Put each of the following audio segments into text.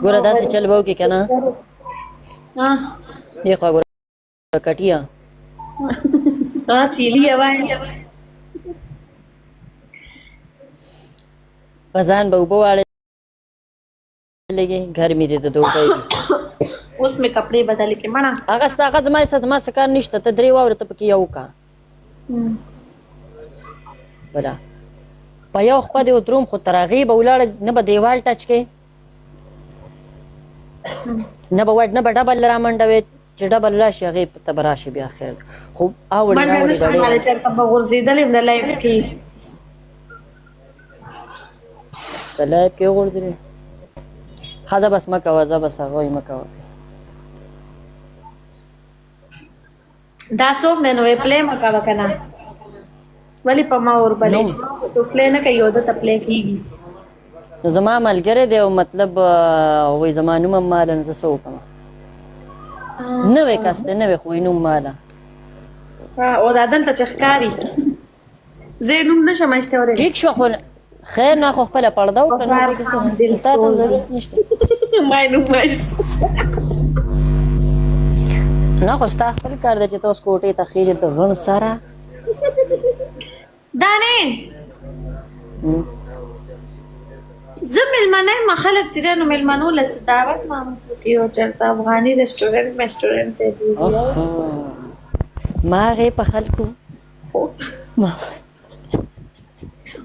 ګوره داسې چل به وکړي که نه؟ دې خوا ګوره کټیه. ها چیلی وای. په ځان به اوبه واړې لګي، ګرمي دې د دوبۍ دي. اوس مې کپڑے بدلې کې مړه. هغه ستا هغه زما ستا زما څه کار نشته، ته درې واوره ته پکې یو کا. بله په یو خپه دې ودروم، خو تر هغې به ولاړه نه به دیوال ټچ کې، نه به وډ نه به ډبل رامنډه وې، چې ډبل راشي هغې ته به راشي بیا خیر دی. خو اوړي منډه راوړي نشم به ډېره مالې، چېرته به غورځېدلې یم د لایف کې. په لایف کې وغورځېدې. ښځه بس مه کوه، زه بس هغه وایي مه کوه. دا څوک دی نو پلی مه کوه که نه؟ ولې په ما اور بلې چې څوک پلی نه کوي او ده ته پلی کېږي؟ نو زما ملګری دی او مطلب وایي زما نوم هم ماله، نو زه څه وکړم؟ نوی کس دی، نوی خو وایي نوم ماله. او دا دلته چې ښکاري زه یې نوم نه شم ایستولی. ټیک شو، خو خیر نه، خو خپله پرده وکړه، نو دې کې څه تا ته ضرورت نشته. ما یې نوم وایست. نه خو ستا خپل کار دی چې ته اوس کوټې ته خېژې د غڼ سره. دا نه زه مېلمنه یم، خلک چې دی نو مېلمنو له څه دعوت مامت وکړي او چېرته افغاني رسټورانټ میسټورانټ ته یې بوځي. ما هغې په خلکو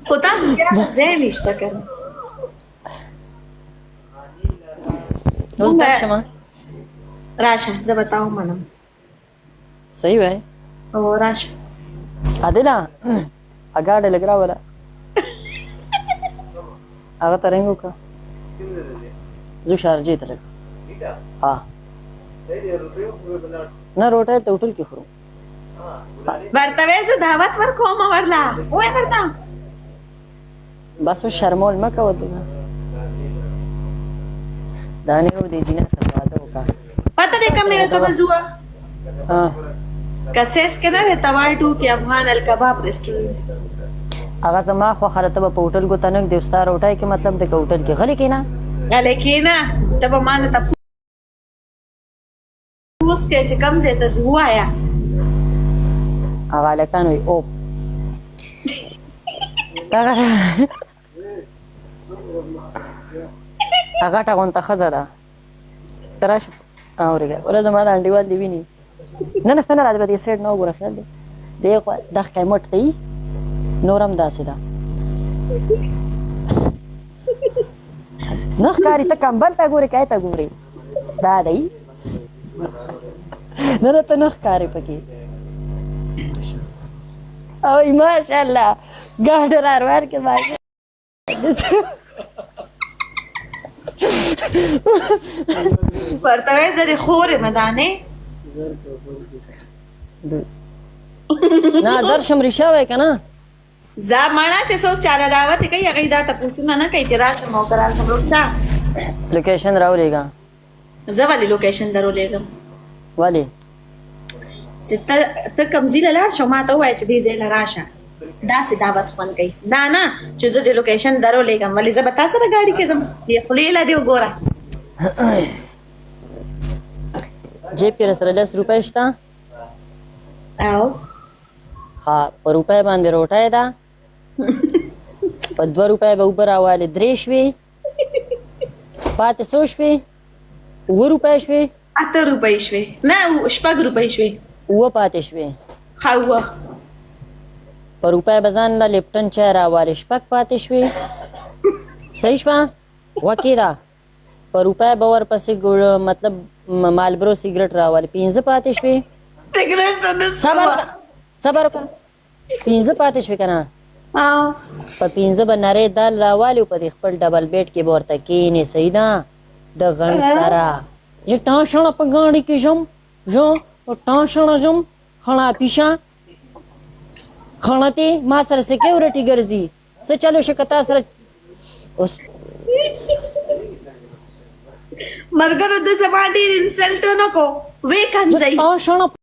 خو تاسو بیا ځای نشته که نه؟ اوس درشم. راشه، زه به تا ومنم. صحیح وای او راشه. عادله اګاډه لګ راوله، هغه ته رنګ وکړه، زه شارجې ته لږ. ها نه، روټۍ ته هوټل کې خورو. ورته وې زه دعوت ورکوم ورله وای ورته. بس اوس شرمول مه کوه. دا نه یو دې جنه سره واده وکړه. پته دې کوم یو ته به ځو؟ کسیس کې نه توال 2 کې افغان الکباب ریسټورانټ. هغه زما خوښه ده، ته به په هوټل ګوته نه ږدې. ستا روټۍ کې مطلب دی که هوټل کې؟ غلی کښېنه. غلی کښېنه، ته به ما نه تپوس کوې چې کوم ځای ته ځو، ووایه. هغه هلکان وایي اوپ هغه غټه غونته ښځه ده، ته راشه اورېږه وله زما د انډیوال دې ویني. نه نه، ستنه راځه، به دې سیټ نه وګوره. خیال دی دی خو دا ښکای مټ دی، نور هم داسې ده، نه ښکاري. ته کمبل ته ګورې که ته ګورې؟ دا دی. نه نه، ته نه ښکارې پکې. او ماشاءالله ګاډی را روان کې ماشاءالله. ورته وایي زه دې خور یم دانې. نه درشم ریشه وای که نه؟ زه مړه چې څوک چاله دعوت کوي هغوی دا تپوسونه نه کوي چې راشم او که راشم. روښه لوکیشن راولېږه. زه ولې لوکیشن درولېږم؟ ولې؟ چې ته کوم ځای له لاړ شو ما ته ووایه چې دې ځای له راشه، داسې دعوت خوند کوي. دا نه چې زه دې لوکیشن درولېږم. ولې زه به تا سره ګاډي کې ځم؟ دې خولې له دې وګوره. جیب کې سره 10 روپۍ شته؟ او ها، په روپۍ باندې روټۍ ده، په 2 روپۍ به اوبه راوالې، درې شوې، پاتې څو شوې؟ 7 روپۍ شوې. 8 روپۍ شوې، نه 6 روپۍ شوې. 7 پاتې شوې. ښه، 7. په روپۍ به ځان له لیپټن چای راوالې، 6 پاتې شوې. صحیح شوه؟ وکې ده. په روپۍ به ورپسې مطلب مالبرو سیګریټ راوالې، 5 پاتې شوې. سیګریټ ته نه صبر صبر وکړه، 5 پاتې شوې که نه؟ په 5 به نری دال راوالي او په دې خپل ډبل بیډ کې به ورته کښېنې. صحیح ده؟ د غڼ سره چې ټانشڼه په ګاڼي کې ژم ژم ټانشڼه ژم خڼا پیشه خڼتې ما سره سکیورټي ګرځي. څه چلو شي که تا سره اوس ملګرو د زما ډېر انسلټ نه کو وې کنځئ. ټانشڼه.